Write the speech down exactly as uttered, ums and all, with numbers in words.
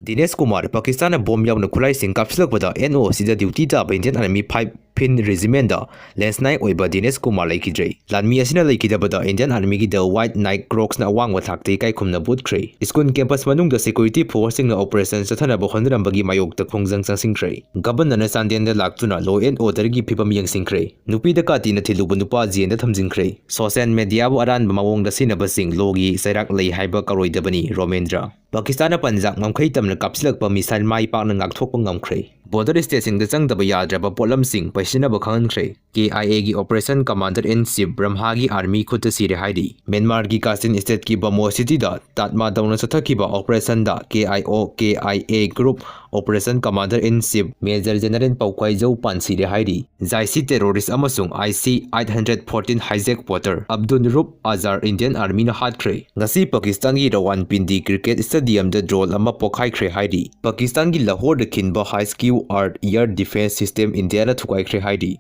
ꯗꯤꯅꯦꯁ Kumar, ꯄꯥꯀꯤꯁꯇꯥꯟꯅ bomb ꯌꯥꯎꯅ ꯈꯨꯠꯂꯥꯏꯁꯤꯡ ꯀꯥꯞꯁꯤꯜꯂꯛꯄꯗ N O Cꯗ duty ꯇꯥꯕ Indian Army five fin Regiment ꯗ ꯂꯦꯟꯁꯅꯥꯏ ꯑꯣꯏꯕ ꯗꯤꯅꯦꯁ ꯀꯨꯃꯥꯔ ꯂꯩꯈꯤꯗ꯭ꯔꯦ꯫ ꯂꯥꯟꯃꯤ ꯑꯁꯤꯅ ꯂꯩꯈꯤꯗꯕꯗ Indian Armyꯒꯤ The White Knight Corpsꯅ ꯑꯋꯥꯡꯕ ꯊꯥꯛꯇ ꯏꯀꯥꯏꯈꯨꯝꯅꯕ ꯎꯠꯈ꯭ꯔꯦ꯫ School campus ꯃꯅꯨꯡꯗ security forceꯁꯤꯡꯅ operation ꯆꯠꯊꯅꯕ ꯍꯣꯠꯅꯔꯝꯕꯒꯤ ꯃꯥꯌꯣꯛꯇ ꯈꯣꯡꯖꯪ ꯆꯪꯁꯤꯟꯈ꯭ꯔꯦ꯫ Governorꯅ ꯆꯥꯟꯗꯦꯜꯗ ꯂꯥꯛꯇꯨꯅ law and orderꯒꯤ ꯐꯤꯕꯝ ꯌꯦꯡꯁꯤꯟꯈ꯭ꯔꯦ꯫ ꯅꯨꯄꯤꯗ ꯀꯥꯇꯤꯅ ꯊꯤꯜꯂꯨꯕ ꯅꯨꯄꯥ jailꯗ ꯊꯝꯖꯤꯟꯈ꯭ꯔꯦ꯫ Social mediaꯕꯨ ꯑꯔꯥꯟꯕ ꯃꯑꯣꯡꯗ ꯁꯤꯖꯤꯟꯅꯕꯁꯤꯡ lawꯒꯤ ꯆꯩꯔꯥꯛ ꯂꯩ ꯍꯥꯏꯕ ꯀꯔꯣꯏꯗꯕꯅꯤ, ꯔꯣꯃꯦꯟꯗ꯭ꯔ꯫ ꯄꯥꯀꯤꯁꯇꯥꯟꯅ ꯄꯟꯖꯥꯕ ꯉꯝꯈꯩ ꯇꯝꯅ ꯀꯥꯞꯁꯤꯜꯂꯛꯄ missile ꯃꯥꯏ ꯄꯥꯛꯅ ꯉꯥꯛꯊꯣꯛꯄ ꯉꯝꯈ꯭ꯔꯦ꯫ Border stateꯁꯤꯡꯗ ꯆꯪꯗꯕ ꯌꯥꯗ꯭ꯔꯕ ꯄꯣꯠꯂꯝꯁꯤꯡ ꯄꯩꯁꯤꯟꯅꯕ ꯈꯪꯍꯟꯈ꯭ꯔꯦ꯫ K I Aꯒꯤ Operation Commander in Chief ꯕ꯭ꯔꯝꯍꯥꯒꯤ army ꯈꯨꯠꯇ ꯁꯤꯔꯦ ꯍꯥꯏꯔꯤ꯫ ꯃ꯭ꯌꯥꯟꯃꯥꯔꯒꯤ Kachin Stateꯀꯤ ꯕꯃꯣ cityꯗ ꯇꯥꯠꯃꯥ ꯇꯧꯅ ꯆꯠꯊꯈꯤꯕ operationꯗ K I O K I A group Operation Commander in Chief Major General ꯄꯧꯀꯥꯏꯖꯧ ꯄꯥꯟ ꯁꯤꯔꯦ ꯍꯥꯏꯔꯤ꯫ JISI terrorist ꯑꯃꯁꯨꯡ I C eight hundred fourteen hijack potter Abdul Rauf Azhar Indian Armyꯅ ꯍꯥꯠꯈ꯭ꯔꯦ꯫ ꯉꯁꯤ ꯄꯥꯀꯤꯁꯇꯥꯟꯒꯤ ꯔꯋꯥꯟꯄꯤꯟꯗꯤ Cricket Stadiumꯗ drone ꯑꯃ ꯄꯣꯈꯥꯏꯈ꯭ꯔꯦ ꯍꯥꯏꯔꯤ꯫ ꯄꯥꯀꯤꯁꯇꯥꯟꯒꯤ ꯂꯥꯍꯣꯔꯗ ꯈꯤꯟꯕ High Q R air defence system ꯏꯟꯗꯤꯌꯥꯅ ꯊꯨꯒꯥꯏꯈ꯭ꯔꯦ ꯍꯥꯏꯔꯤ꯫